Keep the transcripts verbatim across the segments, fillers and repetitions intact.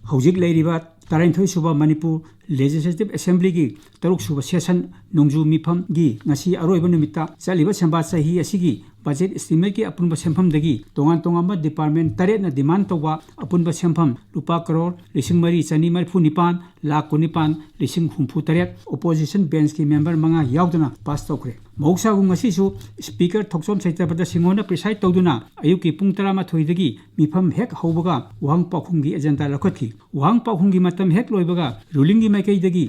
ꯍꯧꯖꯤꯛ ꯂꯩꯔꯤꯕ ꯇꯔꯥꯅꯤꯊꯣꯏ ꯁꯨꯕ ꯃꯅꯤꯄꯨꯔ Legislative Assemblyꯒꯤ ꯇꯔꯨꯛ ꯁꯨꯕ session ꯅꯣꯡꯖꯨ ꯃꯤꯐꯝꯒꯤ ꯉꯁꯤ ꯑꯔꯣꯏꯕ ꯅꯨꯃꯤꯠꯇ ꯆꯠꯂꯤꯕ ꯁꯦꯝꯕꯥ ꯆꯍꯤ ꯑꯁꯤꯒꯤ budget estimateꯀꯤ ꯑꯄꯨꯟꯕ ꯁꯦꯟꯐꯝꯗꯒꯤ ꯇꯣꯉꯥꯟ ꯇꯣꯉꯥꯟꯕ department ꯇꯔꯦꯠꯅ demand ꯇꯧꯕ ꯑꯄꯨꯟꯕ ꯁꯦꯟꯐꯝ ꯂꯨꯄꯥ ꯀꯔꯣꯔ ꯂꯤꯁꯤꯡ ꯃꯔꯤ ꯆꯅꯤ ꯃꯔꯤꯐꯨ ꯅꯤꯄꯥꯟ ꯂꯥꯈ ꯀꯨꯟꯅꯤꯄꯥꯟ ꯂꯤꯁꯤꯡ ꯍꯨꯝꯐꯨ ꯇꯔꯦꯠ opposition benchꯀꯤ member ꯃꯉꯥ ꯌꯥꯎꯗꯅ pass ꯇꯧꯈ꯭ꯔꯦ꯫ ꯃꯍꯧꯁꯥꯒꯨꯝ ꯉꯁꯤꯁꯨ Speaker ꯊꯣꯛꯆꯣꯝ ꯁꯩꯇꯄꯇ ꯁꯤꯡꯍꯅ preside ꯇꯧꯗꯨꯅ ꯑꯌꯨꯛꯀꯤ ꯄꯨꯡ ꯇꯔꯥꯃꯥꯊꯣꯏꯗꯒꯤ ꯃꯤꯐꯝ ꯍꯦꯛ ꯍꯧꯕꯒ ꯋꯥꯍꯪ ꯄꯥꯎꯈꯨꯝꯒꯤ agenda ꯂꯧꯈꯠꯈꯤ꯫ ꯋꯥꯍꯪ ꯄꯥꯎꯈꯨꯝꯒꯤ ꯃꯇꯝ ꯍꯦꯛ ꯂꯣꯏꯕꯒ rulingꯒꯤ ꯃꯥꯏꯀꯩꯗꯒꯤ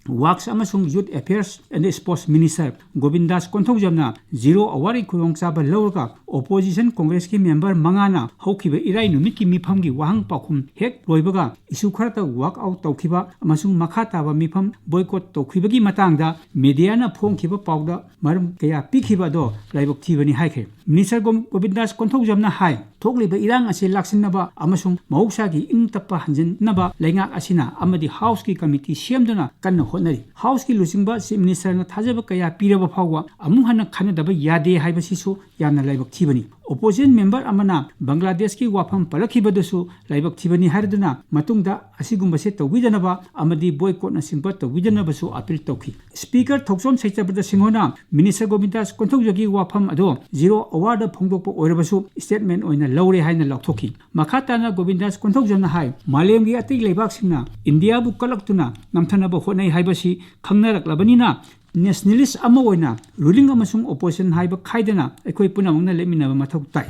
Works ꯑꯃꯁꯨꯡ Youth Affairs and Sports Minister ꯒꯣꯕꯤꯟꯗꯥꯁ ꯀꯣꯟꯊꯧꯖꯝꯅ zero hourꯒꯤ ꯈꯨꯗꯣꯡꯆꯥꯕ ꯂꯧꯔꯒ opposition Congressꯀꯤ member ꯃꯉꯥꯅ ꯍꯧꯈꯤꯕ ꯏꯔꯥꯏ ꯅꯨꯃꯤꯠꯀꯤ ꯃꯤꯐꯝꯒꯤ ꯋꯥꯍꯪ ꯄꯥꯎꯈꯨꯝ ꯍꯦꯛ ꯂꯣꯏꯕꯒ issue ꯈꯔꯇ walk out ꯇꯧꯈꯤꯕ ꯑꯃꯁꯨꯡ ꯃꯈꯥ ꯇꯥꯕ ꯃꯤꯐꯝ boycott ꯇꯧꯈꯤꯕꯒꯤ ꯃꯇꯥꯡꯗ mediaꯅ ꯐꯣꯡꯈꯤꯕ ꯄꯥꯎꯗ ꯃꯔꯝ ꯀꯌꯥ ꯄꯤꯈꯤꯕ ꯑꯗꯣ ꯂꯥꯏꯕꯛ ꯊꯤꯕꯅꯤ ꯍꯥꯏꯈ꯭ꯔꯦ꯫ Minister ꯒꯣ-, ꯒꯣꯕꯤꯟꯗꯥꯁ ꯀꯣꯟꯊꯧꯖꯝꯅ ꯍꯥꯏ, ꯊꯣꯛꯂꯤꯕ ꯏꯔꯥꯡ ꯑꯁꯤ ꯂꯥꯛꯁꯤꯟꯅꯕ ꯑꯃꯁꯨꯡ ꯃꯍꯧꯁꯥꯒꯤ ꯏꯪ ꯇꯞꯄ ꯍꯟꯖꯤꯟꯅꯕ ꯂꯩꯉꯥꯛ ꯑꯁꯤꯅ ꯑꯃꯗꯤ Houseꯀꯤ committee ꯁꯦꯝꯗꯨꯅ ꯀꯟꯅ ꯍꯣꯠꯅꯔꯤ꯫ Houseꯀꯤ ꯂꯨꯆꯤꯡꯕ Chief Ministerꯅ ꯊꯥꯖꯕ ꯀꯌꯥ ꯄꯤꯔꯕ ꯐꯥꯎꯕ ꯑꯃꯨꯛ ꯍꯟꯅ ꯈꯟꯅꯗꯕ ꯌꯥꯗꯦ ꯍꯥꯏꯕꯁꯤꯁꯨ ꯌꯥꯝꯅ ꯂꯥꯏꯕꯛ ꯊꯤꯕꯅꯤ꯫ Opposition member ꯑꯃꯅ ꯕꯪꯒ꯭ꯂꯥꯗꯦꯁꯀꯤ ꯋꯥꯐꯝ ꯄꯜꯂꯛꯈꯤꯕꯗꯨꯁꯨ ꯂꯥꯏꯕꯛ ꯊꯤꯕꯅꯤ ꯍꯥꯏꯔꯗꯨꯅ ꯃꯇꯨꯡꯗ ꯑꯁꯤꯒꯨꯝꯕꯁꯦ ꯇꯧꯕꯤꯗꯅꯕ ꯑꯃꯗꯤ boycottꯅꯆꯤꯡꯕ ꯇꯧꯕꯤꯗꯅꯕꯁꯨ appeal ꯇꯧꯈꯤ꯫ Speaker ꯊꯣꯛꯆꯣꯝ ꯁꯩꯇꯄꯇ ꯁꯤꯡꯍꯅ Minister ꯒꯣꯕꯤꯟꯗꯥꯁ ꯀꯣꯟꯊꯧꯖꯝꯒꯤ ꯋꯥꯐꯝ ꯑꯗꯣ zero hourꯗ ꯐꯣꯡꯗꯣꯛꯄ ꯑꯣꯏꯔꯕꯁꯨ statement ꯑꯣꯏꯅ ꯂꯧꯔꯦ ꯍꯥꯏꯅ ꯂꯥꯎꯊꯣꯛꯈꯤ꯫ ꯃꯈꯥ ꯇꯥꯅ ꯒꯣꯕꯤꯟꯗꯥꯁ ꯀꯣꯟꯊꯧꯖꯝꯅ ꯍꯥꯏ, ꯃꯥꯂꯦꯝꯒꯤ ꯑꯇꯩ ꯂꯩꯕꯥꯛꯁꯤꯡꯅ ꯏꯟꯗꯤꯌꯥꯕꯨ ꯀꯜꯂꯛꯇꯨꯅ ꯅꯝꯊꯅꯕ ꯍꯣꯠꯅꯩ ꯍꯥꯏꯕꯁꯤ ꯈꯪꯅꯔꯛꯂꯕꯅꯤꯅ nationalist ꯑꯃ ꯑꯣꯏꯅ ruling ꯑꯃꯁꯨꯡ opposition ꯍꯥꯏꯕ ꯈꯥꯏꯗꯅ ꯑꯩꯈꯣꯏ ꯄꯨꯝꯅꯃꯛꯅ ꯂꯦꯞꯃꯤꯟꯅꯕ ꯃꯊꯧ ꯇꯥꯏ꯫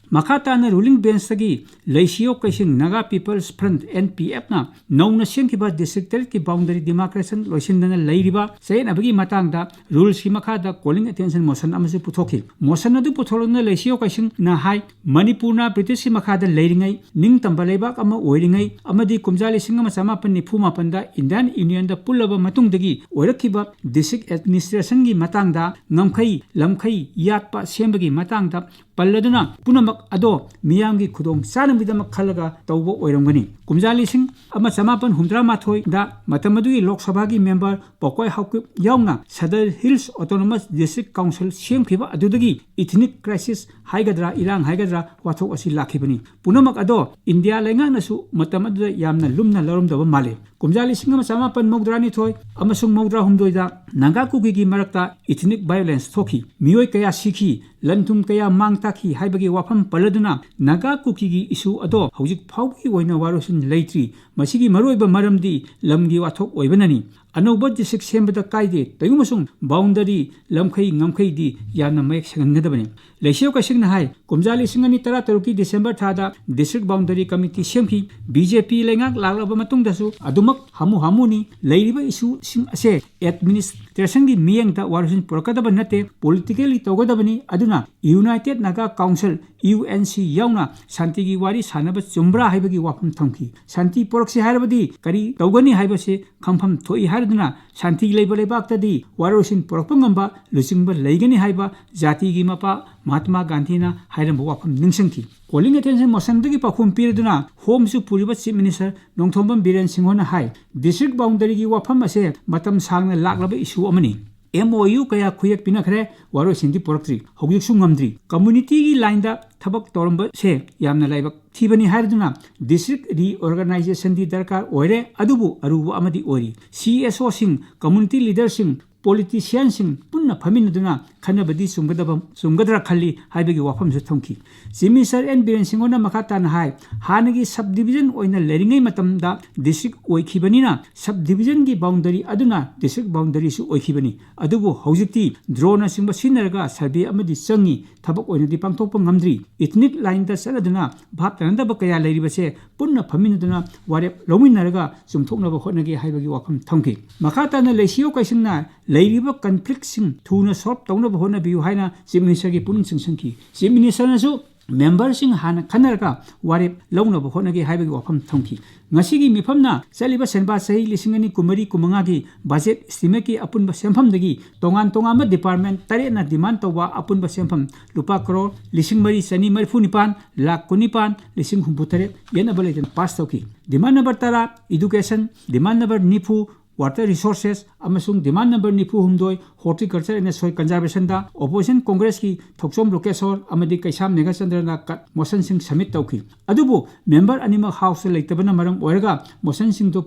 ꯃꯈꯥ ꯇꯥꯅ ruling benchꯇꯒꯤ ꯂꯩꯁꯤꯌꯣ ꯀꯩꯁꯤꯡ Naga People's Front, NPFꯅ ꯅꯧꯅ ꯁꯦꯝꯈꯤꯕ district ꯇꯔꯦꯠꯀꯤ boundary demarcation ꯂꯣꯏꯁꯤꯟꯗꯅ ꯂꯩꯔꯤꯕ ꯆꯌꯦꯠꯅꯕꯒꯤ ꯃꯇꯥꯡꯗ rulesꯀꯤ ꯃꯈꯥꯗ calling attention motion ꯑꯃꯁꯨ ꯄꯨꯊꯣꯛꯈꯤ꯫ Motion ꯑꯗꯨ ꯄꯨꯊꯣꯛꯂꯗꯨꯅ ꯂꯩꯁꯤꯌꯣ ꯀꯩꯁꯤꯡꯅ ꯍꯥꯏ, ꯃꯅꯤꯄꯨꯔꯅ Britishꯀꯤ ꯃꯈꯥꯗ ꯂꯩꯔꯤꯉꯩ, ꯅꯤꯡꯇꯝꯕ ꯂꯩꯕꯥꯛ ꯑꯃ ꯑꯣꯏꯔꯤꯉꯩ ꯑꯃꯗꯤ ꯀꯨꯝꯖꯥ ꯂꯤꯁꯤꯡ ꯑꯃ ꯆꯃꯥꯄꯟ ꯅꯤꯐꯨ ꯃꯥꯄꯟꯗ Indian Unionꯗ ꯄꯨꯜꯂꯕ ꯃꯇꯨꯡꯗꯒꯤ ꯑꯣꯏꯔꯛꯈꯤꯕ district administrationꯒꯤ ꯃꯇꯥꯡꯗ ꯉꯝꯈꯩ, ꯂꯝꯈꯩ, ꯌꯥꯠꯄ ꯁꯦꯝꯕꯒꯤ ꯃꯇꯥꯡꯗ ꯄꯜꯂꯗꯨꯅ ꯄꯨꯝꯅꯃꯛ ꯑꯗꯣ ꯃꯤꯌꯥꯝꯒꯤ ꯈꯨꯗꯣꯡ ꯆꯥꯅꯕꯒꯤꯗꯃꯛ ꯈꯜꯂꯒ ꯇꯧꯕ ꯑꯣꯏꯔꯝꯒꯅꯤ꯫ ꯀꯨꯝꯖꯥ ꯂꯤꯁꯤꯡ ꯑꯃ ꯆꯃꯥꯄꯟ ꯍꯨꯝꯗ꯭ꯔꯥ ꯃꯥꯊꯣꯏꯗ ꯃꯇꯝ ꯑꯗꯨꯒꯤ ꯂꯣꯛ ꯁꯚꯥꯒꯤ member ꯄꯥꯎꯀꯣꯏ ꯍꯥꯎꯀꯤꯞ ꯌꯥꯎꯅ Sadar Hills Autonomous District Council ꯁꯦꯝꯈꯤꯕ ꯑꯗꯨꯗꯒꯤ ethnic crisis ꯍꯥꯏꯒꯗ꯭ꯔꯥ, ꯏꯔꯥꯡ ꯍꯥꯏꯒꯗ꯭ꯔꯥ, ꯋꯥꯊꯣꯛ ꯑꯁꯤ ꯂꯥꯛꯈꯤꯕꯅꯤ꯫ ꯄꯨꯝꯅꯃꯛ ꯑꯗꯣ ꯏꯟꯗꯤꯌꯥ ꯂꯩꯉꯥꯛꯅꯁꯨ ꯃꯇꯝ ꯑꯗꯨꯗ ꯌꯥꯝꯅ ꯂꯨꯝꯅ ꯂꯧꯔꯝꯗꯕ ꯃꯥꯜꯂꯤ꯫ ꯀꯨꯝꯖꯥ ꯂꯤꯁꯤꯡ ꯑꯃ ꯆꯃꯥꯄꯟ ꯃꯧꯗ꯭ꯔꯥ ꯅꯤꯊꯣꯏ ꯑꯃꯁꯨꯡ ꯃꯧꯗ꯭ꯔꯥ ꯍꯨꯝꯗꯣꯏꯗ ꯅꯥꯒꯥ ꯀꯨꯀꯤꯒꯤ ꯃꯔꯛꯇ ethnic violence ꯊꯣꯛꯈꯤ꯫ ꯃꯤꯑꯣꯏ ꯀꯌꯥ ꯁꯤꯈꯤ, ꯂꯟ ꯊꯨꯝ ꯀꯌꯥ ꯃꯥꯡ ꯇꯥꯛꯈꯤ ꯍꯥꯏꯕꯒꯤ ꯋꯥꯐꯝ ꯄꯜꯂꯗꯨꯅ ꯅꯥꯒꯥ ꯀꯨꯀꯤꯒꯤ issue ꯑꯗꯣ ꯍꯧꯖꯤꯛ ꯐꯥꯎꯕꯒꯤ ꯑꯣꯏꯅ ꯋꯥꯔꯣꯏꯁꯤꯟ ꯂꯩꯇ꯭ꯔꯤ꯫ ꯃꯁꯤꯒꯤ ꯃꯔꯨꯑꯣꯏꯕ ꯃꯔꯝꯗꯤ ꯂꯝꯒꯤ ꯋꯥꯊꯣꯛ ꯑꯣꯏꯕꯅꯅꯤ꯫ ꯑꯅꯧꯕ district ꯁꯦꯝꯕꯗ ꯀꯥꯏꯗꯦ, ꯇꯧꯏꯒꯨꯝꯕꯁꯨꯡ boundary, ꯂꯝꯈꯩ ꯉꯝꯈꯩꯗꯤ ꯌꯥꯝꯅ ꯃꯌꯦꯛ ꯁꯦꯡꯍꯟꯒꯗꯕꯅꯤ꯫ ꯂꯩꯁꯤꯌꯣ ꯀꯩꯁꯤꯡꯅ ꯍꯥꯏ, ꯀꯨꯝꯖꯥ ꯂꯤꯁꯤꯡ ꯑꯅꯤ ꯇꯔꯥ ꯇꯔꯨꯛꯀꯤ December ꯊꯥꯗ district boundary committee ꯁꯦꯝꯈꯤ꯫ B J P ꯂꯩꯉꯥꯛ ꯂꯥꯛꯂꯕ ꯃꯇꯨꯡꯗꯁꯨ ꯑꯗꯨꯃꯛ ꯍꯥꯃꯨ ꯍꯥꯃꯨꯅꯤ꯫ ꯂꯩꯔꯤꯕ issue ꯁꯤꯡ ꯑꯁꯦ administration ꯒꯤ ꯃꯤꯠꯌꯦꯡꯗ ꯋꯥꯔꯣꯏꯁꯤꯟ ꯄꯨꯔꯛꯀꯗꯕ ꯅꯠꯇꯦ, politically ꯇꯧꯒꯗꯕꯅꯤ꯫ ꯑꯗꯨꯅ United Naga Council, U N C ꯌꯥꯎꯅ ꯁꯥꯟꯇꯤꯒꯤ ꯋꯥꯔꯤ ꯁꯥꯟꯅꯕ ꯆꯨꯝꯕ꯭ꯔꯥ ꯍꯥꯏꯕꯒꯤ ꯋꯥꯐꯝ ꯊꯝꯈꯤ꯫ ꯁꯥꯟꯇꯤ ꯄꯨꯔꯛꯁꯤ ꯍꯥꯏꯔꯕꯗꯤ ꯀꯔꯤ ꯇꯧꯒꯅꯤ ꯍꯥꯏꯕꯁꯤ ꯈꯪꯐꯝ ꯊꯣꯛꯏ ꯍꯥꯏꯔꯗꯨꯅ ꯁꯥꯟꯇꯤ ꯂꯩꯕ ꯂꯩꯕꯥꯛꯇꯗꯤ ꯋꯥꯔꯣꯏꯁꯤꯟ ꯄꯨꯔꯛꯄ ꯉꯝꯕ ꯂꯨꯆꯤꯡꯕ ꯂꯩꯒꯅꯤ ꯍꯥꯏꯕ ꯖꯥꯇꯤꯒꯤ ꯃꯄꯥ ꯃꯍꯥꯇꯃꯥ ꯒꯥꯟꯙꯤꯅ ꯍꯥꯏꯔꯝꯕ ꯋꯥꯐꯝ ꯅꯤꯡꯁꯤꯡꯈꯤ꯫ Calling attention motion ꯗꯒꯤ ꯄꯥꯎꯈꯨꯝ ꯄꯤꯔꯗꯨꯅ Home ꯁꯨ ꯄꯨꯔꯤꯕ Chief Minister ꯅꯣꯡꯊꯣꯝꯕꯝ ꯕꯤꯔꯦꯟ ꯁꯤꯡꯍꯅ ꯍꯥꯏ, district boundary ꯒꯤ ꯋꯥꯐꯝ ꯑꯁꯦ ꯃꯇꯝ ꯁꯥꯡꯅ ꯂꯥꯛꯂꯕ issue ꯑꯃꯅꯤ꯫ M O U ꯀꯌꯥ ꯈꯨꯌꯦꯛ ꯄꯤꯅꯈ꯭ꯔꯦ, ꯋꯥꯔꯣꯏꯁꯤꯟꯗꯤ ꯄꯨꯔꯛꯇ꯭ꯔꯤ, ꯍꯧꯖꯤꯛꯁꯨ ꯉꯝꯗ꯭ꯔꯤ꯫ Community ꯒꯤ line ꯗ ꯊꯕꯛ ꯇꯧꯔꯝꯕꯁꯦ ꯌꯥꯝꯅ ꯂꯥꯏꯕꯛ ꯊꯤꯕꯅꯤ ꯍꯥꯏꯔꯗꯨꯅ district reorganization ꯗꯤ ꯗꯔꯀꯥꯔ ꯑꯣꯏꯔꯦ, ꯑꯗꯨꯕꯨ ꯑꯔꯨꯕ ꯑꯃꯗꯤ ꯑꯣꯏꯔꯤ꯫ C S O ꯁꯤꯡ, community leader ꯁꯤꯡ, politician ꯁꯤꯡ ꯄꯨꯟꯅ ꯐꯝꯃꯤꯟꯅꯗꯨꯅ ꯈꯟꯅꯕꯗꯤ ꯆꯨꯝꯒꯗꯕ, ꯆꯨꯝꯒꯗ꯭ꯔꯥ ꯈꯜꯂꯤ ꯍꯥꯏꯕꯒꯤ ꯋꯥꯐꯝꯁꯨ ꯊꯝꯈꯤ꯫ Chief Minister N ꯕꯤꯔꯦꯟ ꯁꯤꯡꯍꯅ ꯃꯈꯥ ꯇꯥꯅ ꯍꯥꯏ, ꯍꯥꯟꯅꯒꯤ sub division ꯑꯣꯏꯅ ꯂꯩꯔꯤꯉꯩ ꯃꯇꯝꯗ district ꯑꯣꯏꯈꯤꯕꯅꯤꯅ sub division ꯒꯤ boundary ꯑꯗꯨꯅ district boundary ꯁꯨ ꯑꯣꯏꯈꯤꯕꯅꯤ꯫ ꯑꯗꯨꯕꯨ ꯍꯧꯖꯤꯛꯇꯤ drone ꯅꯆꯤꯡꯕ ꯁꯤꯖꯤꯟꯅꯔꯒ survey ꯑꯃꯗꯤ ꯆꯪꯉꯤ, ꯊꯕꯛ ꯑꯣꯏꯅꯗꯤ ꯄꯥꯡꯊꯣꯛꯄ ꯉꯝꯗ꯭ꯔꯤ꯫ Ethnic line ꯗ ꯆꯠꯅꯗꯨꯅ ꯚꯥꯞ ꯇꯥꯅꯗꯕ ꯀꯌꯥ ꯂꯩꯔꯤꯕꯁꯦ ꯄꯨꯟꯅ ꯐꯝꯃꯤꯟꯅꯗꯨꯅ ꯋꯥꯔꯦꯞ ꯂꯧꯃꯤꯟꯅꯔꯒ ꯆꯨꯝꯊꯣꯛꯅꯕ ꯍꯣꯠꯅꯒꯦ ꯍꯥꯏꯕꯒꯤ ꯋꯥꯐꯝ ꯊꯝꯈꯤ꯫ ꯃꯈꯥ ꯇꯥꯅ ꯂꯩꯁꯤꯌꯣ ꯀꯩꯁꯤꯡꯅ ꯂꯩꯔꯤꯕ conflict ꯁꯤꯡ ꯊꯨꯅ solve ꯇꯧꯅꯕ ꯍꯣꯠꯅꯕꯤꯌꯨ ꯍꯥꯏꯅ Chief Minister ꯒꯤ ꯄꯨꯛꯅꯤꯡ ꯆꯤꯡꯁꯤꯟꯈꯤ꯫ Chief Minister ꯅꯁꯨ member ꯁꯤꯡ ꯍꯥꯟꯅ ꯈꯟꯅꯔꯒ ꯋꯥꯔꯦꯞ ꯂꯧꯅꯕ ꯍꯣꯠꯅꯒꯦ ꯍꯥꯏꯕꯒꯤ ꯋꯥꯐꯝ ꯊꯝꯈꯤ꯫ ꯉꯁꯤꯒꯤ ꯃꯤꯐꯝꯅ ꯆꯠꯂꯤꯕ ꯁꯦꯟꯕꯥ ꯆꯍꯤ ꯂꯤꯁꯤꯡ ꯑꯅꯤ ꯀꯨꯟꯃꯔꯤ ꯀꯨꯟꯃꯉꯥꯒꯤ budget estimate ꯀꯤ ꯑꯄꯨꯟꯕ ꯁꯦꯟꯐꯝꯗꯒꯤ ꯇꯣꯉꯥꯟ ꯇꯣꯉꯥꯟꯕ department ꯇꯔꯦꯠꯅ demand ꯇꯧꯕ ꯑꯄꯨꯟꯕ ꯁꯦꯟꯐꯝ ꯂꯨꯄꯥ ꯀꯔꯣꯔ ꯂꯤꯁꯤꯡ ꯃꯔꯤ ꯆꯅꯤ ꯃꯔꯤꯐꯨ ꯅꯤꯄꯥꯟ ꯂꯥꯈ ꯀꯨꯟꯅꯤꯄꯥꯟ ꯂꯤꯁꯤꯡ ꯍꯨꯝꯐꯨ ꯇꯔꯦꯠ ꯌꯦꯠꯅꯕ ꯂꯩꯇꯅ pass ꯇꯧꯈꯤ꯫ Demand number ꯇꯔꯥ, education, demand number ꯅꯤꯐꯨ, Water Resources ꯑꯃꯁꯨꯡ demand number ꯅꯤꯐꯨ ꯍꯨꯝꯗꯣꯏ Horticulture and Soil Conservationꯗ Opposition Congressꯀꯤ ꯊꯣꯛꯆꯣꯝ ꯂꯣꯀꯦꯁꯣꯔ ꯑꯃꯗꯤ ꯀꯩꯁꯥꯝ ꯃꯦꯘꯆꯟꯗ꯭ꯔꯅ cut motionꯁꯤꯡ submit ꯇꯧꯈꯤ꯫ ꯑꯗꯨꯕꯨ member ꯑꯅꯤꯃꯛ Houseꯇ ꯂꯩꯇꯕꯅ ꯃꯔꯝ ꯑꯣꯏꯔꯒ motionꯁꯤꯡꯗꯨ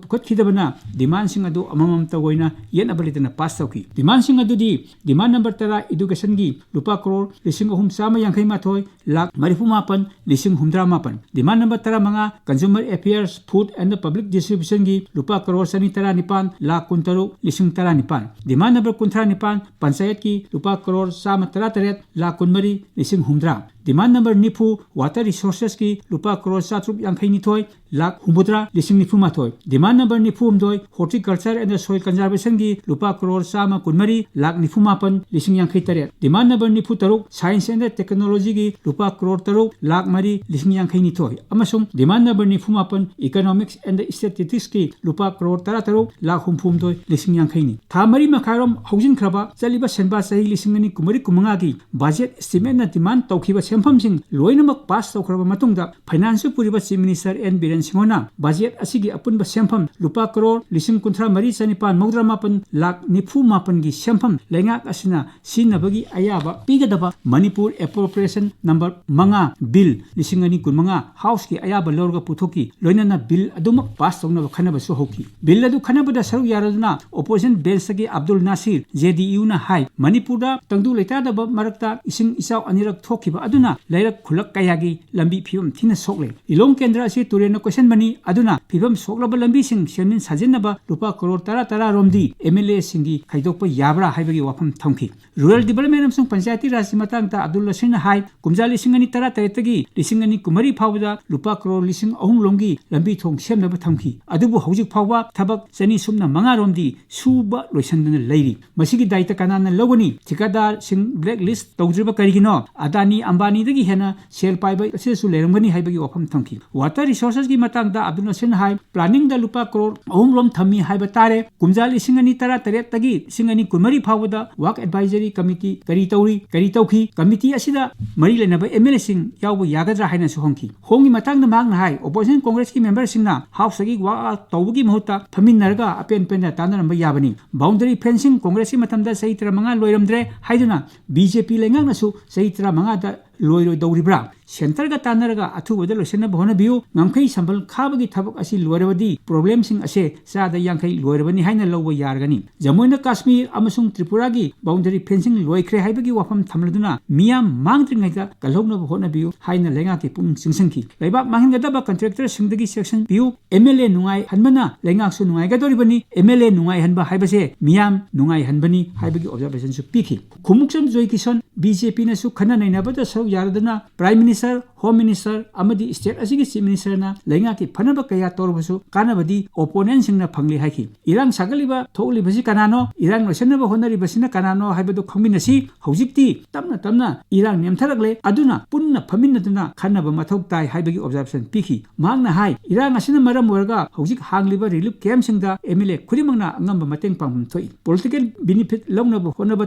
ꯄꯨꯈꯠꯈꯤꯗꯕꯅ demandꯁꯤꯡ ꯑꯗꯨ ꯑꯃꯃꯝꯇ ꯑꯣꯏꯅ ꯌꯦꯠꯅꯕ ꯂꯩꯇꯅ pass ꯇꯧꯈꯤ꯫ Demandꯁꯤꯡ ꯑꯗꯨꯗꯤ demand number ꯇꯔꯥ Educationꯒꯤ ꯂꯨꯄꯥ ꯀꯔꯣꯔ ꯂꯤꯁꯤꯡ ꯑꯍꯨꯝ ꯆꯥꯝꯃ ꯌꯥꯡꯈꯩ ꯃꯥꯊꯣꯏ ꯂꯥꯛ ꯃꯔꯤꯐꯨ ꯃꯥꯄꯟ ꯂꯤꯁꯤꯡ ꯍꯨꯝꯗ꯭ꯔꯥ ꯃꯥꯄꯟ꯫ Demand number ꯇꯔꯥ ꯃꯉꯥ Consumer Affairs, Food and Public Distributionꯒꯤ ꯂꯨꯄꯥ ꯀꯔꯣꯔ ꯆꯅꯤ ꯇꯔꯥ ꯅꯤꯄꯥꯟ ꯂꯥꯛ ꯀꯨꯟ ꯇꯔꯨꯛ ꯂꯤꯁꯤꯡ ꯇꯔꯥ ꯅꯤꯄꯥꯟ꯫ Demand number ꯀꯨꯟꯊ꯭ꯔꯥ ꯅꯤꯄꯥꯟ Panchayatꯀꯤ ꯂꯨꯄꯥ ꯀꯔꯣꯔ ꯆꯥꯝꯃ ꯇꯔꯥ ꯇꯔꯦꯠ ꯂꯥꯛ ꯀꯨꯟ ꯃꯔꯤ ꯂꯤꯁꯤꯡ ꯍꯨꯝꯗ꯭ꯔꯥ꯫ Demand number ꯅꯤꯐꯨ Water Resourcesꯀꯤ ꯂꯨꯄꯥ ꯀꯔꯣꯔ ꯆꯥꯇ꯭ꯔꯨꯛ ꯌꯥꯡꯈꯩ ꯅꯤꯊꯣꯏ ꯂꯥꯛ ꯍꯨꯝꯐꯨꯇꯔꯥ ꯂꯤꯁꯤꯡ ꯅꯤꯐꯨ ꯃꯥꯊꯣꯏ꯫ Demand number ꯅꯤꯐꯨ ꯍꯨꯝꯗꯣꯏ Horticulture and Soil Conservationꯒꯤ ꯂꯨꯄꯥ ꯀꯔꯣꯔ ꯆꯥꯝꯃ ꯀꯨꯟ ꯃꯔꯤ ꯂꯥꯛ ꯅꯤꯐꯨ ꯃꯥꯄꯟ ꯂꯤꯁꯤꯡ ꯌꯥꯡꯈꯩ ꯇꯔꯦꯠ꯫ Demand number ꯅꯤꯐꯨ ꯇꯔꯨꯛ Science and Technologyꯒꯤ ꯂꯨꯄꯥ ꯀꯔꯣꯔ ꯇꯔꯨꯛ ꯂꯥꯛ ꯃꯔꯤ ꯂꯤꯁꯤꯡ ꯌꯥꯡꯈꯩ ꯅꯤꯊꯣꯏ꯫ ꯑꯃꯁꯨꯡ demand number ꯅꯤꯐꯨ ꯃꯥꯄꯟ Economics and Statisticꯀꯤ ꯂꯨꯄꯥ ꯀꯔꯣꯔ ꯇꯔꯥ ꯇꯔꯨꯛ ꯂꯥꯛ ꯍꯨꯝꯐꯨ ꯍꯨꯝꯗꯣꯏ ꯂꯤꯁꯤꯡ ꯌꯥꯡꯈꯩꯅꯤ꯫ ꯊꯥ ꯃꯔꯤ ꯃꯈꯥꯏꯔꯣꯝ ꯍꯧꯖꯤꯟꯈ꯭ꯔꯕ ꯆꯠꯂꯤꯕ ꯁꯦꯟꯕꯥ ꯆꯍꯤ ꯂꯤꯁꯤꯡ ꯑꯅꯤ ꯀꯨꯟꯃꯔꯤ ꯀꯨꯟꯃꯉꯥꯒꯤ budget estimateꯅ demand ꯇꯧꯈꯤꯕ ꯁꯦꯟꯐꯝꯁꯤꯡ ꯂꯣꯏꯅꯃꯛ pass ꯇꯧꯈ꯭ꯔꯕ ꯃꯇꯨꯡꯗ Finance ꯄꯨꯔꯤꯕ Chief Minister N ꯕꯤꯔꯦꯟ ꯁꯤꯡꯍꯅ budget ꯑꯁꯤꯒꯤ ꯑꯄꯨꯟꯕ ꯁꯦꯟꯐꯝ ꯂꯨꯄꯥ ꯀꯔꯣꯔ ꯂꯤꯁꯤꯡ ꯀꯨꯟꯊ꯭ꯔꯥ ꯃꯔꯤ ꯆꯅꯤꯄꯥꯟ ꯃꯧꯗ꯭ꯔꯥ ꯃꯥꯄꯟ ꯂꯥꯛ ꯅꯤꯐꯨ ꯃꯥꯄꯟꯒꯤ ꯁꯦꯟꯐꯝ ꯂꯩꯉꯥꯛ ꯑꯁꯤꯅ ꯁꯤꯖꯤꯟꯅꯕꯒꯤ ꯑꯌꯥꯕ ꯄꯤꯒꯗꯕ ꯃꯅꯤꯄꯨꯔ Appropriation number ꯃꯉꯥ Bill ꯂꯤꯁꯤꯡ ꯑꯅꯤ ꯀꯨꯟꯃꯉꯥ Houseꯀꯤ ꯑꯌꯥꯕ ꯂꯧꯔꯒ ꯄꯨꯊꯣꯛꯈꯤ꯫ ꯂꯣꯏꯅꯅ bill ꯑꯗꯨꯃꯛ pass ꯇꯧꯅꯕ ꯈꯟꯅꯕꯁꯨ ꯍꯧꯈꯤ꯫ Bill ꯑꯗꯨ ꯈꯟꯅꯕꯗ ꯁꯔꯨꯛ ꯌꯥꯔꯗꯨꯅ Opposition Benchꯇꯒꯤ ꯑꯕꯗꯨꯜ ꯅꯥꯁꯤꯔ, JDUꯅ ꯍꯥꯏ, ꯃꯅꯤꯄꯨꯔꯗ ꯇꯪꯗꯨ ꯂꯩꯇꯥꯗꯕ ꯃꯔꯛꯇ ꯏꯁꯤꯡ ꯏꯆꯥꯎ ꯑꯅꯤꯔꯛ ꯊꯣꯛꯈꯤꯕ ꯑꯗꯨꯅ ꯂꯩꯔꯛ ꯈꯨꯜꯂꯛ ꯀꯌꯥꯒꯤ ꯂꯝꯕꯤ ꯐꯤꯕꯝ ꯊꯤꯅ ꯁꯣꯛꯂꯦ꯫ ꯂꯤꯂꯣꯡ ꯀꯦꯟꯗ꯭ꯔ ꯑꯁꯤ ꯇꯨꯔꯦꯟꯅ ꯀꯣꯏꯁꯟꯕꯅꯤ, ꯑꯗꯨꯅ ꯐꯤꯕꯝ ꯁꯣꯛꯂꯕ ꯂꯝꯕꯤꯁꯤꯡ ꯁꯦꯝꯖꯤꯟ ꯁꯥꯖꯤꯟꯅꯕ ꯂꯨꯄꯥ ꯀꯔꯣꯔ ꯇꯔꯥ ꯇꯔꯥ ꯔꯣꯝꯗꯤ MLAꯁꯤꯡꯒꯤ ꯈꯥꯏꯗꯣꯛꯄ ꯌꯥꯕ꯭ꯔꯥ ꯍꯥꯏꯕꯒꯤ ꯋꯥꯐꯝ ꯊꯝꯈꯤ꯫ Rural Development ꯑꯃꯁꯨꯡ ꯄꯟꯆꯥꯌꯇꯤ ꯔꯥꯖꯀꯤ ꯃꯇꯥꯡꯗ ꯑꯕꯗꯨꯜ ꯅꯥꯁꯤꯔꯅ ꯍꯥꯏ, ꯀꯨꯝꯖꯥ ꯂꯤꯁꯤꯡ ꯑꯅꯤ ꯇꯔꯥ ꯇꯔꯦꯠꯇꯒꯤ ꯂꯤꯁꯤꯡ ꯑꯅꯤ ꯀꯨꯟꯃꯔꯤ ꯐꯥꯎꯕꯗ ꯂꯨꯄꯥ ꯀꯔꯣꯔ ꯂꯤꯁꯤꯡ ꯑꯍꯨꯝ ꯂꯣꯝꯒꯤ ꯂꯝꯕꯤ ꯊꯣꯡ ꯁꯦꯝꯅꯕ ꯊꯝꯈꯤ꯫ ꯑꯗꯨꯕꯨ ꯍꯧꯖꯤꯛ ꯐꯥꯎꯕ ꯊꯕꯛ ꯆꯅꯤ ꯁꯨꯞꯅ ꯃꯉꯥ ꯔꯣꯝꯗꯤ ꯁꯨꯕ ꯂꯣꯏꯁꯤꯟꯗꯅ ꯂꯩꯔꯤ꯫ ꯃꯁꯤꯒꯤ ꯗꯥꯏꯇ ꯀꯅꯥꯅ ꯂꯧꯒꯅꯤ? ꯊꯤꯀꯥꯗꯥꯔꯁꯤꯡ blacklist ꯇꯧꯗ꯭ꯔꯤꯕ ꯀꯔꯤꯒꯤꯅꯣ? ꯑꯗꯥꯅꯤ, ꯑꯝꯕꯥꯅꯤ ꯑꯅꯤꯗꯒꯤ ꯍꯦꯟꯅ ꯁꯦꯜ ꯄꯥꯏꯕ ꯑꯁꯤꯗꯁꯨ ꯂꯩꯔꯝꯒꯅꯤ ꯍꯥꯏꯕꯒꯤ ꯋꯥꯐꯝ ꯊꯝꯈꯤ꯫ Water Resources ꯀꯤ ꯃꯇꯥꯡꯗ ꯑꯕꯗꯨꯜ ꯅꯁꯤꯔꯅ ꯍꯥꯏ, planning ꯗ ꯂꯨꯄꯥ ꯀ꯭ꯔꯣꯔ ꯑꯍꯨꯝ ꯔꯣꯝ ꯊꯝꯃꯤ ꯍꯥꯏꯕ ꯇꯥꯔꯦ꯫ ꯀꯨꯝꯖꯥ ꯂꯤꯁꯤꯡ ꯑꯅꯤ ꯇꯔꯥꯇꯔꯦꯠꯇꯒꯤ ꯂꯤꯁꯤꯡ ꯑꯅꯤ ꯀꯨꯟꯃꯔꯤ ꯐꯥꯎꯕꯗ Work Advisory Committee ꯀꯔꯤ ꯇꯧꯔꯤ, ꯀꯔꯤ ꯇꯧꯈꯤ, committee ꯑꯁꯤꯗ ꯃꯔꯤ ꯂꯩꯅꯕ MLA ꯁꯤꯡ ꯌꯥꯎꯕ ꯌꯥꯒꯗ꯭ꯔꯥ ꯍꯥꯏꯅꯁꯨ ꯍꯪꯈꯤ꯫ ꯍꯣꯡꯒꯤ ꯃꯇꯥꯡꯗ ꯃꯍꯥꯛꯅ ꯍꯥꯏ, Opposition Congress ꯀꯤ member ꯁꯤꯡꯅ House ꯇꯒꯤ walk out ꯇꯧꯕꯒꯤ ꯃꯍꯨꯠꯇ ꯐꯝꯃꯤꯟꯅꯔꯒ ꯑꯄꯦꯟ ꯄꯦꯟꯗ ꯇꯥꯟꯅꯔꯝꯕ ꯌꯥꯕꯅꯤ꯫ Boundary fencing Congress ꯀꯤ ꯃꯇꯝꯗ ꯆꯍꯤ ꯇꯔꯥꯃꯉꯥ ꯂꯣꯏꯔꯝꯗ꯭ꯔꯦ ꯍꯥꯏꯗꯨꯅ BJP ꯂꯩꯉꯥꯛꯅꯁꯨ ꯆꯍꯤ ꯇꯔꯥꯃꯉꯥꯗ ꯂꯣꯏꯔꯣꯏꯗꯧꯔꯤꯕ꯭ꯔꯥ? Centre ꯒ ꯇꯥꯟꯅꯔꯒ ꯑꯊꯨꯕꯗ ꯂꯣꯏꯁꯤꯟꯅꯕ ꯍꯣꯠꯅꯕꯤꯌꯨ꯫ ꯉꯝꯈꯩ ꯁꯝꯕꯜ ꯈꯥꯕꯒꯤ ꯊꯕꯛ ꯑꯁꯤ ꯂꯣꯏꯔꯕꯗꯤ problem ꯁꯤꯡ ꯑꯁꯦ ꯆꯥꯗ ꯌꯥꯡꯈꯩ ꯂꯣꯏꯔꯕꯅꯤ ꯍꯥꯏꯅ ꯂꯧꯕ ꯌꯥꯔꯒꯅꯤ꯫ ꯖꯝꯃꯨ ꯑꯦꯟ ꯀꯥꯁꯃꯤꯔ ꯑꯃꯁꯨꯡ ꯇ꯭ꯔꯤꯄꯨꯔꯥꯒꯤ boundary fencing ꯂꯣꯏꯈ꯭ꯔꯦ ꯍꯥꯏꯕꯒꯤ ꯋꯥꯐꯝ ꯊꯝꯂꯗꯨꯅ ꯃꯤꯌꯥꯝ ꯃꯥꯡꯗ꯭ꯔꯤꯉꯩꯗ ꯀꯜꯍꯧꯅꯕ ꯍꯣꯠꯅꯕꯤꯌꯨ ꯍꯥꯏꯅ ꯂꯩꯉꯥꯛꯀꯤ ꯄꯨꯛꯅꯤꯡ ꯆꯤꯡꯁꯤꯟꯈꯤ꯫ ꯂꯩꯕꯥꯛ ꯃꯥꯡꯍꯟꯒꯗꯕ contractor ꯁꯤꯡꯗꯒꯤ ꯆꯦꯛꯁꯤꯟꯕꯤꯌꯨ꯫ MLA ꯅꯨꯡꯉꯥꯏꯍꯟꯕꯅ ꯂꯩꯉꯥꯛꯁꯨ ꯅꯨꯡꯉꯥꯏꯒꯗꯧꯔꯤꯕꯅꯤ꯫ MLA ꯅꯨꯡꯉꯥꯏꯍꯟꯕ ꯍꯥꯏꯕꯁꯦ ꯃꯤꯌꯥꯝ ꯅꯨꯡꯉꯥꯏꯍꯟꯕꯅꯤ ꯍꯥꯏꯕꯒꯤ observation ꯁꯨ ꯄꯤꯈꯤ꯫ ꯈꯨꯃꯨꯛꯆꯝ ꯖꯣꯏꯀꯤꯁꯟ, BJP ꯅꯁꯨ ꯈꯟꯅ ꯅꯩꯅꯕꯗ ꯁꯔꯨꯛ ꯌꯥꯔꯗꯨꯅ Prime Minister, Home Minister ꯑꯃꯗꯤ state ꯑꯁꯤꯒꯤ Chief Minister ꯅ ꯂꯩꯉꯥꯛꯀꯤ ꯐꯅꯕ ꯀꯌꯥ ꯇꯧꯔꯕꯁꯨ ꯀꯥꯟꯅꯕꯗꯤ opponent ꯁꯤꯡꯅ ꯐꯪꯂꯦ ꯍꯥꯏꯈꯤ꯫ ꯏꯔꯥꯡ ꯁꯥꯒꯠꯂꯤꯕ ꯊꯣꯛꯂꯤꯕꯁꯤ ꯀꯅꯥꯅꯣ? ꯏꯔꯥꯡ ꯂꯣꯏꯁꯤꯟꯅꯕ ꯍꯣꯠꯅꯔꯤꯕꯁꯤꯅ ꯀꯅꯥꯅꯣ ꯍꯥꯏꯕꯗꯨ ꯈꯪꯃꯤꯟꯅꯁꯤ꯫ ꯍꯧꯖꯤꯛꯇꯤ ꯇꯞꯅ ꯇꯞꯅ ꯏꯔꯥꯡ ꯅꯦꯝꯊꯔꯛꯂꯦ, ꯑꯗꯨꯅ ꯄꯨꯟꯅ ꯐꯝꯃꯤꯟꯅꯗꯨꯅ ꯈꯟꯅꯕ ꯃꯊꯧ ꯇꯥꯏ ꯍꯥꯏꯕꯒꯤ observation ꯄꯤꯈꯤ꯫ ꯃꯍꯥꯛꯅ ꯍꯥꯏ, ꯏꯔꯥꯡ ꯑꯁꯤꯅ ꯃꯔꯝ ꯑꯣꯏꯔꯒ ꯍꯧꯖꯤꯛ ꯍꯥꯡꯂꯤꯕ relief camp ꯁꯤꯡꯗ MLA ꯈꯨꯗꯤꯡꯃꯛꯅ ꯑꯉꯝꯕ ꯃꯇꯦꯡ ꯄꯥꯡꯐꯝ ꯊꯣꯛꯏ꯫ Political benefit ꯂꯧꯅꯕ ꯍꯣꯠꯅꯕ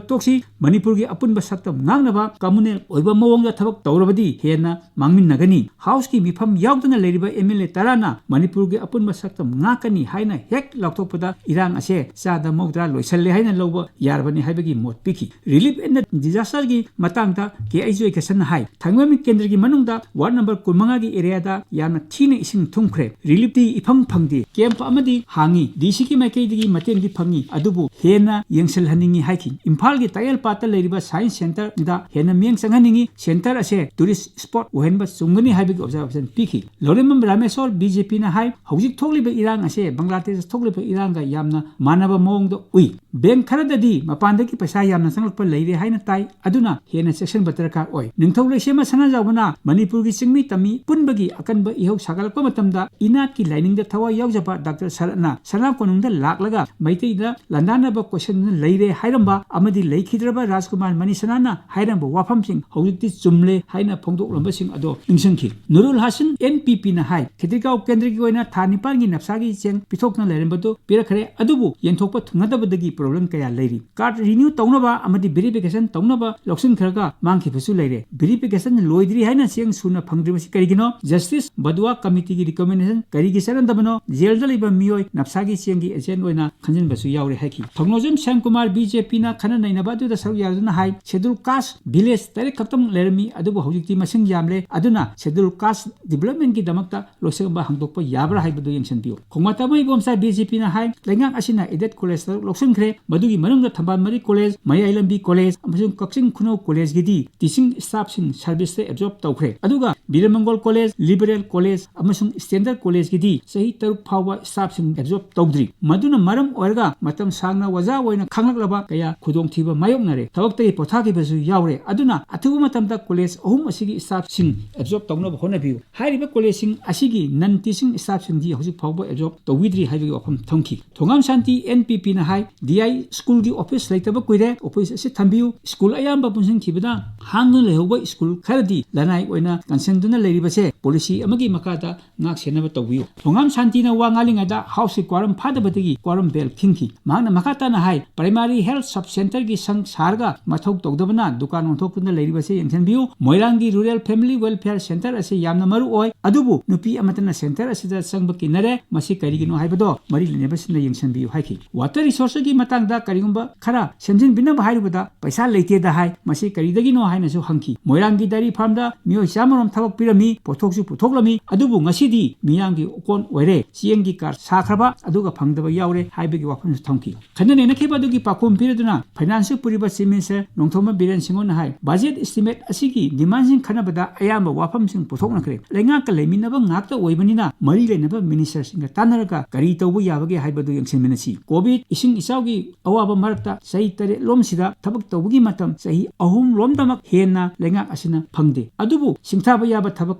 ꯇꯣꯛꯁꯤ꯫ ꯃꯅꯤꯄꯨꯔꯒꯤ ꯑꯄꯨꯟꯕ ꯁꯛꯇꯝ ꯉꯥꯛꯅꯕ communal ꯑꯣꯏꯕ ꯃꯑꯣꯡꯗ ꯊꯕꯛ ꯇꯧꯔꯕꯗꯤ ꯍꯦꯟꯅ ꯃꯥꯡꯃꯤꯟꯅꯒꯅꯤ꯫ House ꯀꯤ ꯃꯤꯐꯝ ꯌꯥꯎꯗꯅ ꯂꯩꯔꯤꯕ MLA ꯇꯔꯥꯅ ꯃꯅꯤꯄꯨꯔꯒꯤ ꯑꯄꯨꯟꯕ ꯁꯛꯇꯝ ꯉꯥꯛꯀꯅꯤ ꯍꯥꯏꯅ ꯍꯦꯛ ꯂꯥꯎꯊꯣꯛꯄꯗ ꯏꯔꯥꯡ ꯑꯁꯦ ꯆꯥꯗ ꯃꯧꯗ꯭ꯔꯥ ꯂꯣꯏꯁꯜꯂꯦ ꯍꯥꯏꯅ ꯂꯧꯕ ꯌꯥꯔꯕꯅꯤ ꯍꯥꯏꯕꯒꯤ ꯃꯣꯠ ꯄꯤꯈꯤ꯫ Relief and Disaster ꯒꯤ ꯃꯇꯥꯡꯗ ꯀꯦ ꯑꯩꯆ ꯖꯣꯏꯀꯤꯁꯟꯅ ꯍꯥꯏ, ꯊꯥꯡꯃꯩꯕꯟ ꯀꯦꯟꯗ꯭ꯔꯒꯤ ꯃꯅꯨꯡꯗ ward number ꯀꯨꯟꯃꯉꯥꯒꯤ area ꯗ ꯌꯥꯝꯅ ꯊꯤꯅ ꯏꯁꯤꯡ ꯊꯨꯝꯈ꯭ꯔꯦ꯫ Relief ꯇꯤ ꯏꯐꯪ ꯐꯪꯗꯦ꯫ Camp ꯑꯃꯗꯤ ꯍꯥꯡꯉꯤ꯫ DC ꯒꯤ ꯃꯥꯏꯀꯩꯗꯒꯤ ꯃꯇꯦꯡꯗꯤ ꯐꯪꯉꯤ, ꯑꯗꯨꯕꯨ ꯍꯦꯟꯅ ꯌꯦꯡꯁꯤꯜꯍꯟꯅꯤꯡꯉꯤ ꯍꯥꯏꯈꯤ꯫ ꯏꯝꯐꯥꯜꯒꯤ ꯇꯥꯌꯦꯜꯄꯥꯠꯇ ꯂꯩꯔꯤꯕ Science Centre ꯗ ꯍꯦꯟꯅ ꯃꯤꯠꯌꯦꯡ ꯆꯪꯍꯟꯅꯤꯡꯉꯤ꯫ Centre ꯑꯁꯦ tourist spot ꯑꯣꯏꯍꯟꯕ ꯆꯨꯝꯒꯅꯤ ꯍꯥꯏꯕꯒꯤ observation ꯄꯤꯈꯤ꯫ ꯂꯧꯔꯦꯝꯕꯝ ꯔꯥꯃꯦꯁꯣꯔ, BJP ꯅ ꯍꯥꯏ, ꯍꯧꯖꯤꯛ ꯊꯣꯛꯂꯤꯕ ꯏꯔꯥꯡ ꯑꯁꯦ ꯕꯪꯒ꯭ꯂꯥꯗꯦꯁꯇ ꯊꯣꯛꯂꯤꯕ ꯏꯔꯥꯡꯒ ꯌꯥꯝꯅ ꯃꯥꯟꯅꯕ ꯃꯑꯣꯡꯗ ꯎꯏ꯫ ꯕꯦꯡꯛ ꯈꯔꯗꯗꯤ ꯃꯄꯥꯟꯗꯒꯤ ꯄꯩꯁꯥ ꯌꯥꯝꯅ ꯆꯪꯂꯛꯄ ꯂꯩꯔꯦ ꯍꯥꯏꯅ ꯇꯥꯏ, ꯑꯗꯨꯅ ꯍꯦꯟꯅ ꯆꯦꯛꯁꯤꯟꯕ ꯗꯔꯀꯥꯔ ꯑꯣꯏ꯫ ꯅꯤꯡꯊꯧ ꯂꯩꯁꯦꯝꯕ ꯁꯅꯥꯖꯥꯎꯕꯅ ꯃꯅꯤꯄꯨꯔꯒꯤ ꯆꯤꯡꯃꯤ ꯇꯝꯃꯤ ꯄꯨꯟꯕꯒꯤ ꯑꯀꯟꯕ ꯏꯍꯧ ꯁꯥꯒꯠꯂꯛꯄ ꯃꯇꯝꯗ ꯏꯅꯥꯠꯀꯤ ꯂꯥꯏꯅꯤꯡꯗ ꯊꯋꯥꯏ ꯌꯥꯎꯖꯕ ꯗꯥꯛꯇꯔ ꯁꯔꯠꯅ ꯁꯅꯥ ꯀꯣꯅꯨꯡꯗ ꯂꯥꯛꯂꯒ ꯃꯩꯇꯩꯗ ꯂꯥꯟꯗꯥꯅꯕ ꯀꯣꯏꯁꯟꯗꯨꯅ ꯂꯩꯔꯦ ꯍꯥꯏꯔꯝꯕ ꯑꯃꯗꯤ ꯂꯩꯈꯤꯗ꯭ꯔꯕ ꯔꯥꯖꯀꯨꯃꯥꯔ ꯃꯅꯤꯁꯅꯥꯅ ꯍꯥꯏꯔꯝꯕ ꯋꯥꯐꯝꯁꯤꯡ ꯍꯧꯖꯤꯛꯇꯤ ꯆꯨꯝꯂꯦ ꯍꯥꯏꯅ ꯐꯣꯡꯗꯣꯛꯂꯝꯕꯁꯤꯡ ꯑꯗꯣ ꯅꯤꯡꯁꯤꯡꯈꯤ꯫ ꯅꯨꯔꯨꯜ ꯍꯥꯁꯤꯟ, ꯑꯦꯟ ꯄꯤ ꯄꯤꯅ ꯍꯥꯏ, ꯈꯦꯇ꯭ꯔꯤꯒꯥꯎ ꯀꯦꯟꯗ꯭ꯔꯒꯤ ꯑꯣꯏꯅ ꯊꯥ ꯅꯤꯄꯥꯟꯒꯤ ꯅꯞꯁꯥꯒꯤ ꯆꯦꯡ ꯄꯤꯊꯣꯛꯇꯨꯅ ꯂꯩꯔꯝꯕꯗꯨ ꯄꯤꯔꯛꯈ꯭ꯔꯦ, ꯑꯗꯨꯕꯨ ꯌꯦꯟꯊꯣꯛꯄ ꯊꯨꯡꯅꯗꯕꯗꯒꯤ ꯄ꯭ꯔꯣꯕ꯭ꯂꯦꯝ ꯀꯌꯥ ꯂꯩꯔꯤ꯫ ꯀꯥꯔꯗ ꯔꯤꯅ꯭ꯌꯨ ꯇꯧꯅꯕ ꯑꯃꯗꯤ ꯚꯦꯔꯤꯐꯤꯀꯦꯁꯟ ꯇꯧꯅꯕ ꯂꯧꯁꯤꯟꯈ꯭ꯔꯒ ꯃꯥꯡꯈꯤꯕꯁꯨ ꯂꯩꯔꯦ꯫ ꯚꯦꯔꯤꯐꯤꯀꯦꯁꯟ ꯂꯣꯏꯗ꯭ꯔꯤ ꯍꯥꯏꯅ ꯆꯦꯡ ꯁꯨꯅ ꯐꯪꯗ꯭ꯔꯤꯕꯁꯤ ꯀꯔꯤꯒꯤꯅꯣ? ꯖꯁꯇꯤꯁ ꯕꯗꯨꯋꯥ ꯀꯃꯤꯇꯤꯒꯤ ꯔꯤꯀꯃꯦꯟꯗꯦꯁꯟ ꯀꯔꯤꯒꯤ ꯆꯠꯅꯗꯕꯅꯣ? ꯖꯦꯜꯗ ꯂꯩꯕ ꯃꯤꯑꯣꯏ ꯅꯞꯁꯥꯒꯤ ꯆꯦꯡꯒꯤ ꯑꯦꯖꯦꯟ ꯑꯣꯏꯅ ꯈꯟꯖꯤꯟꯕꯁꯨ ꯌꯥꯎꯔꯦ ꯍꯥꯏꯈꯤ꯫ ꯊꯧꯅꯣꯖꯝ ꯁ꯭ꯌꯥꯝꯀꯨꯃꯥꯔ ꯕꯤ ꯖꯦ ꯄꯤꯅ ꯈꯟꯅ ꯅꯩꯅꯕ ꯑꯗꯨꯗ ꯁꯔꯨꯛ ꯌꯥꯗꯨꯅ ꯍꯥꯏ, ꯁꯦꯗꯨꯜ ꯀꯥꯁ ꯚꯤꯂꯦꯖ ꯇꯔꯦꯠ ꯈꯛꯇꯃꯛ ꯂꯩꯔꯝꯃꯤ, ꯑꯗꯨꯕꯨ ꯍꯧꯖꯤꯛꯇꯤ ꯃꯁꯤꯡ ꯌꯥꯝꯂꯦ, ꯑꯗꯨꯅ ꯁꯦꯗꯨꯜ ꯀꯥꯁ ꯗꯤꯕꯂꯞꯃꯦꯟꯒꯤ ꯗꯃꯛꯇ ꯂꯣꯏꯁꯪꯕ ꯍꯥꯡꯗꯣꯛꯄ ꯌꯥꯕ꯭ꯔꯥ ꯍꯥꯏꯕꯗꯨ ꯌꯦꯡꯁꯤꯟꯕꯤꯌꯨ꯫ ꯈꯣꯡꯃꯥꯇꯥꯃꯩ ꯏꯕꯣꯝꯆꯥ ꯕꯤ ꯖꯦ ꯄꯤꯅ ꯍꯥꯏ, ꯂꯩꯉꯥꯛ ꯑꯁꯤꯅ ꯑꯦꯗꯦꯗ ꯀꯣꯂꯦꯖ ꯇꯔꯨꯛ ꯂꯧꯁꯤꯟꯈ꯭ꯔꯦ, ꯃꯗꯨꯒꯤ ꯃꯅꯨꯡꯗ ꯊꯝꯕꯥꯜ ꯃꯔꯤ ꯀꯣꯂꯦꯖ, ꯃꯌꯥꯏ ꯂꯝꯕꯤ ꯀꯣꯂꯦꯖ ꯑꯃꯁꯨꯡ ꯀꯛꯆꯤꯡ ꯈꯨꯅꯧ ꯀꯣꯂꯦꯖꯀꯤꯗꯤ ꯇꯤꯆꯤꯡ ꯁ꯭ꯇꯥꯐꯁꯤꯡ ꯁꯔꯚꯤꯁꯇ ꯑꯦꯕꯖꯣꯔꯕ ꯇꯧꯈ꯭ꯔꯦ, ꯑꯗꯨꯒ ꯕꯤꯔꯃꯪꯒꯣꯜ ꯀꯣꯂꯦꯖ, ꯂꯤꯕꯔꯦꯜ ꯀꯣꯂꯦꯖ ꯑꯃꯁꯨꯡ ꯁ꯭ꯇꯦꯟꯗꯔꯗ ꯀꯣꯂꯦꯖꯀꯤꯗꯤ ꯆꯍꯤ ꯇꯔꯨꯛ ꯐꯥꯎꯕ ꯁ꯭ꯇꯥꯐꯁꯤꯡ ꯑꯦꯕꯖꯣꯔꯕ ꯇꯧꯗ꯭ꯔꯤ꯫ ꯃꯗꯨꯅ ꯃꯔꯝ ꯑꯣꯏꯔꯒ ꯃꯇꯝ ꯁꯥꯡꯅ ꯑꯣꯖꯥ ꯑꯣꯏꯅ ꯈꯥꯡꯂꯛꯂꯕ ꯀꯌꯥ ꯈꯨꯗꯣꯡꯊꯤꯕ ꯃꯥꯌꯣꯛꯅꯔꯦ, ꯊꯕꯛꯇꯒꯤ ꯄꯣꯊꯥꯈꯤꯕꯁꯨ ꯌꯥꯎꯔꯦ꯫ ꯑꯗꯨꯅ ꯑꯊꯨꯕ ꯃꯇꯝꯗ ꯀꯣꯂꯦꯖ ꯑꯍꯨꯝ ꯑꯁꯤꯒꯤ ꯁ꯭ꯇꯥꯐꯁꯤꯡ ꯑꯦꯕꯖꯣꯔꯕ ꯇꯧꯅꯕ ꯍꯣꯠꯅꯕꯤꯌꯨ꯫ ꯍꯥꯏꯔꯤꯕ ꯀꯣꯂꯦꯖꯁꯤꯡ ꯑꯁꯤꯒꯤ ꯅꯟ ꯇꯤꯆꯤꯡ ꯁ꯭ꯇꯥꯐꯁꯤꯡꯗꯤ ꯍꯧꯖꯤꯛ ꯐꯥꯎꯕ ꯑꯦꯕꯖꯣꯔꯕ ꯇꯧꯕꯤꯗ꯭ꯔꯤ ꯍꯥꯏꯕꯒꯤ ꯋꯥꯐꯝ ꯊꯝꯈꯤ꯫ ꯊꯣꯉꯥꯝ ꯁꯥꯟꯇꯤ, ꯑꯦꯟ ꯄꯤ ꯄꯤꯅ ꯍꯥꯏ, ꯗꯤ ꯑꯥꯏ ꯁ꯭ꯀꯨꯜꯒꯤ ꯑꯣꯐꯤꯁ ꯂꯩꯇꯕ ꯀꯨꯏꯔꯦ, ꯑꯣꯐꯤꯁ ꯑꯁꯤ ꯊꯝꯕꯤꯌꯨ꯫ ꯁ꯭ꯀꯨꯜ ꯑꯌꯥꯝꯕ ꯄꯨꯟꯁꯤꯟꯈꯤꯕꯗ ꯍꯥꯡꯗꯨꯅ ꯂꯩꯍꯧꯕ ꯁ꯭ꯀꯨꯜ ꯈꯔꯗꯤ ꯂꯅꯥꯏ ꯑꯣꯏꯅ ꯀꯟꯁꯤꯟꯗꯨꯅ ꯂꯩꯔꯤꯕꯁꯦ ꯄꯣꯂꯤꯁꯤ ꯑꯃꯒꯤ ꯃꯈꯥꯗ ꯉꯥꯛ ꯁꯦꯟꯅꯕ ꯇꯧꯕꯤꯌꯨ꯫ ꯊꯣꯉꯥꯝ ꯁꯥꯟꯇꯤꯅ ꯋꯥ ꯉꯥꯡꯂꯤꯉꯩꯗ ꯍꯥꯎꯁꯀꯤ ꯀ꯭ꯋꯥꯔꯝ ꯐꯥꯗꯕꯗꯒꯤ ꯀ꯭ꯋꯥꯔꯝ ꯕꯦꯜ ꯈꯤꯡꯈꯤ꯫ ꯃꯍꯥꯛꯅ ꯃꯈꯥ ꯇꯥꯅ ꯍꯥꯏ, ꯄ꯭ꯔꯥꯏꯃꯥꯔꯤ ꯍꯦꯜꯊ ꯁꯕ ꯁꯦꯟꯇꯔꯒꯤ ꯁꯪ ꯁꯥꯔꯒ ꯃꯊꯧ ꯇꯧꯗꯕꯅ ꯗꯨꯀꯥꯟ ꯑꯣꯟꯊꯣꯛꯇꯨꯅ ꯂꯩꯔꯤꯕꯁꯦ ꯌꯦꯡꯁꯤꯟꯕꯤꯌꯨ꯫ ꯃꯣꯏꯔꯥꯡꯒꯤ ꯔꯨꯔꯦꯜ ꯐꯦꯃꯤꯂꯤ ꯋꯦꯜꯐꯤꯌꯔ ꯁꯦꯟꯇꯔ ꯑꯁꯤ ꯌꯥꯝꯅ ꯃꯔꯨ ꯑꯣꯏ, ꯑꯗꯨꯕꯨ ꯅꯨꯄꯤ ꯑꯃꯠꯇꯅ ꯁꯦꯟꯇꯔ ꯑꯁꯤꯗ ꯆꯪꯕ ꯀꯤꯅꯔꯦ꯫ ꯃꯁꯤ ꯀꯔꯤꯒꯤꯅꯣ ꯍꯥꯏꯕꯗꯣ ꯃꯔꯤ ꯂꯩꯅꯕꯁꯤꯡꯅ ꯌꯦꯡꯁꯤꯟꯕꯤꯌꯨ ꯍꯥꯏꯈꯤ꯫ ꯋꯥꯇꯔ ꯔꯤꯁꯣꯔꯁꯀꯤ ꯃꯇꯥꯡꯗ ꯀꯔꯤꯒꯨꯝꯕ ꯈꯔ ꯁꯦꯝꯖꯤꯟꯕꯤꯅꯕ ꯍꯥꯏꯔꯨꯕꯗ ꯄꯩꯁꯥ ꯂꯩꯇꯦꯗ ꯍꯥꯏ꯫ ꯃꯁꯤ ꯀꯔꯤꯗꯒꯤꯅꯣ ꯍꯥꯏꯅꯁꯨ ꯍꯪꯈꯤ꯫ ꯃꯣꯏꯔꯥꯡꯒꯤ ꯗꯥꯏꯔꯤ ꯐꯥꯔꯝꯗ ꯃꯤꯑꯣꯏ ꯆꯥꯝꯃꯔꯣꯝ ꯊꯕꯛ ꯄꯤꯔꯝꯃꯤ, ꯄꯣꯠꯊꯣꯛꯁꯨ ꯄꯨꯊꯣꯛꯂꯝꯃꯤ, ꯑꯗꯨꯕꯨ ꯉꯁꯤꯗꯤ ꯃꯤꯌꯥꯝꯒꯤ ꯑꯣꯀꯣꯟ ꯑꯣꯏꯔꯦ꯫ ꯆꯦꯡꯒꯤ ꯀꯥꯔꯗ ꯁꯥꯈ꯭ꯔꯕ ꯑꯗꯨꯒ ꯐꯪꯗꯕ ꯌꯥꯎꯔꯦ ꯍꯥꯏꯕꯒꯤ ꯋꯥꯐꯝꯁꯨ ꯊꯝꯈꯤ꯫ ꯈꯟꯅ ꯅꯩꯅꯈꯤꯕ ꯑꯗꯨꯒꯤ ꯄꯥꯎꯈꯨꯝ ꯄꯤꯔꯗꯨꯅ ꯐꯥꯏꯅꯥꯟꯁꯁꯨ ꯄꯨꯔꯤꯕ ꯆꯤꯐ ꯃꯤꯅꯤꯁꯇꯔ ꯅꯣꯡꯊꯣꯝꯕꯝ ꯕꯤꯔꯦꯟ ꯁꯤꯡꯍꯣꯟꯅ ꯍꯥꯏ, ꯕꯖꯦꯠ ꯑꯦꯁꯇꯤꯃꯦꯠ ꯑꯁꯤꯒꯤ ꯗꯤꯃꯥꯟꯁꯤꯡ ꯈꯟꯅꯕꯗ ꯑꯌꯥꯝꯕ ꯋꯥꯐꯝꯁꯤꯡ ꯄꯨꯊꯣꯛꯅꯈ꯭ꯔꯦ꯫ ꯂꯩꯉꯥꯛꯀ ꯂꯩꯃꯤꯟꯅꯕ ꯉꯥꯛꯇ ꯑꯣꯏꯕꯅꯤꯅ ꯃꯔꯤ ꯂꯩꯅꯕ ꯃꯤꯅꯤꯁꯇꯔꯁꯤꯡꯒ ꯇꯥꯟꯅꯔꯒ ꯀꯔꯤ ꯇꯧꯕ ꯌꯥꯕꯒꯦ ꯍꯥꯏꯕꯗꯨ ꯌꯦꯡꯁꯤꯟꯃꯤꯟꯅꯁꯤ꯫ ꯀꯣꯚꯤꯗ, ꯏꯁꯤꯡ ꯏꯆꯥꯎꯒꯤ ꯑꯋꯥꯕ ꯃꯔꯛꯇ ꯆꯍꯤ ꯇꯔꯦꯠ ꯂꯣꯝꯁꯤꯗ ꯊꯕꯛ ꯇꯧꯕꯒꯤ ꯃꯇꯝ ꯆꯍꯤ ꯑꯍꯨꯝ ꯂꯣꯝꯗꯃꯛ ꯍꯦꯟꯅ ꯂꯩꯉꯥꯛ ꯑꯁꯤꯅ ꯐꯪꯗꯦ꯫ ꯑꯗꯨꯕꯨ ꯁꯤꯡꯊꯥꯕ ꯌꯥꯕ ꯊꯕꯛ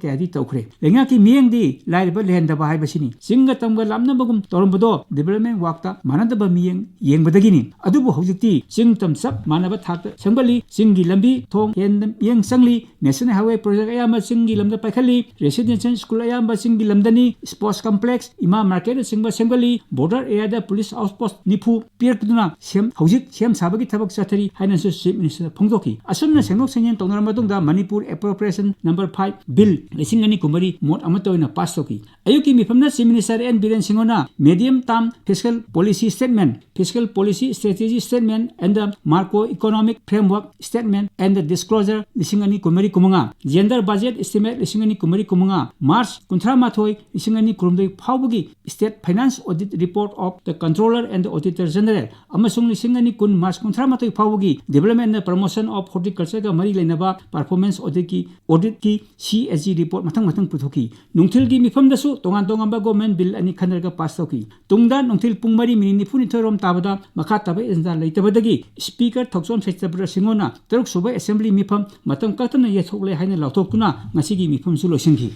ꯀꯌꯥꯗꯤ ꯇꯧꯈ꯭ꯔꯦ꯫ ꯂꯩꯉꯥꯛꯀꯤ ꯃꯤꯠꯌꯦꯡꯗꯤ ꯂꯥꯏꯔꯕ ꯂꯩꯍꯟꯗꯕ ꯍꯥꯏꯕꯁꯤꯅꯤ꯫ ꯆꯤꯡꯒ ꯇꯝꯒ ꯂꯥꯞꯅꯕꯒꯨꯝ ꯇꯧꯔꯝꯕꯗꯣ development workꯇ ꯃꯥꯟꯅꯗꯕ ꯃꯤꯠꯌꯦꯡ ꯌꯦꯡꯕꯗꯒꯤꯅꯤ꯫ ꯑꯗꯨꯕꯨ ꯍꯧꯖꯤꯛꯇꯤ ꯆꯤꯡ ꯇꯝ ꯆꯞ ꯃꯥꯟꯅꯕ ꯊꯥꯛꯇ ꯁꯦꯝꯒꯠꯂꯤ꯫ ꯆꯤꯡꯒꯤ ꯂꯝꯕꯤ ꯊꯣꯡ ꯍꯦꯟꯅ ꯃꯤꯠꯌꯦꯡ ꯆꯪꯂꯤ꯫ National Highway project ꯑꯌꯥꯝꯕ ꯆꯤꯡꯒꯤ ꯂꯝꯗ ꯄꯥꯏꯈꯠꯂꯤ꯫ Residential school ꯑꯌꯥꯝꯕ ꯆꯤꯡꯒꯤ ꯂꯝꯗꯅꯤ꯫ Sports complex, ꯏꯃꯥ marketꯅꯆꯤꯡꯕ ꯁꯦꯝꯒꯠꯂꯤ꯫ Border areaꯗ police outpost ꯅꯤꯐꯨ ꯄꯤꯔꯛꯇꯨꯅ ꯁꯦꯝ-, ꯍꯧꯖꯤꯛ ꯁꯦꯝ ꯁꯥꯕꯒꯤ ꯊꯕꯛ ꯆꯠꯊꯔꯤ ꯍꯥꯏꯅꯁꯨ Chief Ministerꯅ ꯐꯣꯡꯗꯣꯛꯈꯤ꯫ ꯑꯁꯨꯝꯅ ꯁꯦꯡꯗꯣꯛ ꯁꯦꯡꯖꯤꯟ ꯇꯧꯅꯔꯕ ꯃꯇꯨꯡꯗ Manipur Appropriation Number five Bill ꯂꯤꯁꯤꯡ ꯑꯅꯤ ꯀꯨꯟꯃꯔꯤ ꯃꯣꯠ ꯑꯃꯠꯇ ꯑꯣꯏꯅ pass ꯇꯧꯈꯤ꯫ ꯑꯌꯨꯛꯀꯤ ꯃꯤꯐꯝꯗ Chief Minister N ꯕꯤꯔꯦꯟ ꯁꯤꯡꯍꯅ medium term fiscal policy statement, fiscal policy strategy statement and the macroeconomic framework statement and the disclosure ꯂꯤꯁꯤꯡ ꯑꯅꯤ ꯀꯨꯟꯃꯔꯤ ꯀꯨꯟꯃꯉꯥ, gender budget estimate ꯂꯤꯁꯤꯡ ꯑꯅꯤ ꯀꯨꯟꯃꯔꯤ ꯀꯨꯟꯃꯉꯥ, March ꯀꯨꯟꯊ꯭ꯔꯥ ꯃꯥꯊꯣꯏ, ꯂꯤꯁꯤꯡ ꯑꯅꯤ ꯀꯨꯟꯍꯨꯝꯗꯣꯏ ꯐꯥꯎꯕꯒꯤ state finance audit report of the Controller and the Auditor General ꯑꯃꯁꯨꯡ ꯂꯤꯁꯤꯡ ꯑꯅꯤ ꯀꯨꯟ March ꯀꯨꯟꯊ꯭ꯔꯥ ꯃꯥꯊꯣꯏ ꯐꯥꯎꯕꯒꯤ Development and Promotion of Horticultureꯒ ꯃꯔꯤ ꯂꯩꯅꯕ performance auditꯀꯤ, auditꯀꯤ C A G report ꯃꯊꯪ ꯃꯊꯪ ꯄꯨꯊꯣꯛꯈꯤ꯫ ꯅꯨꯡꯊꯤꯜꯒꯤ ꯃꯤꯐꯝꯗꯁꯨ ꯇꯣꯉꯥꯟ ꯇꯣꯉꯥꯟꯕ government bill ꯑꯅꯤ ꯈꯟꯅꯔꯒ pass ꯇꯧꯈꯤ꯫ ꯇꯨꯡꯗ ꯅꯨꯡꯊꯤꯜ ꯄꯨꯡ ꯃꯔꯤ minute ꯅꯤꯐꯨꯅꯤꯊꯣꯏ ꯔꯣꯝ ꯇꯥꯕꯗ ꯃꯈꯥ ꯇꯥꯕ agenda ꯂꯩꯇꯕꯗꯒꯤ Speaker ꯊꯣꯛꯆꯣꯝ ꯁꯇ꯭ꯌꯕ꯭ꯔꯇ ꯁꯤꯡꯍꯅ ꯇꯔꯨꯛ ꯁꯨꯕ Assembly ꯃꯤꯐꯝ ꯃꯇꯝ ꯀꯛꯇꯅ ꯌꯩꯊꯣꯛꯂꯦ ꯍꯥꯏꯅ ꯂꯥꯎꯊꯣꯛꯇꯨꯅ ꯉꯁꯤꯒꯤ ꯃꯤꯐꯝꯁꯨ ꯂꯣꯏꯁꯤꯟꯈꯤ꯫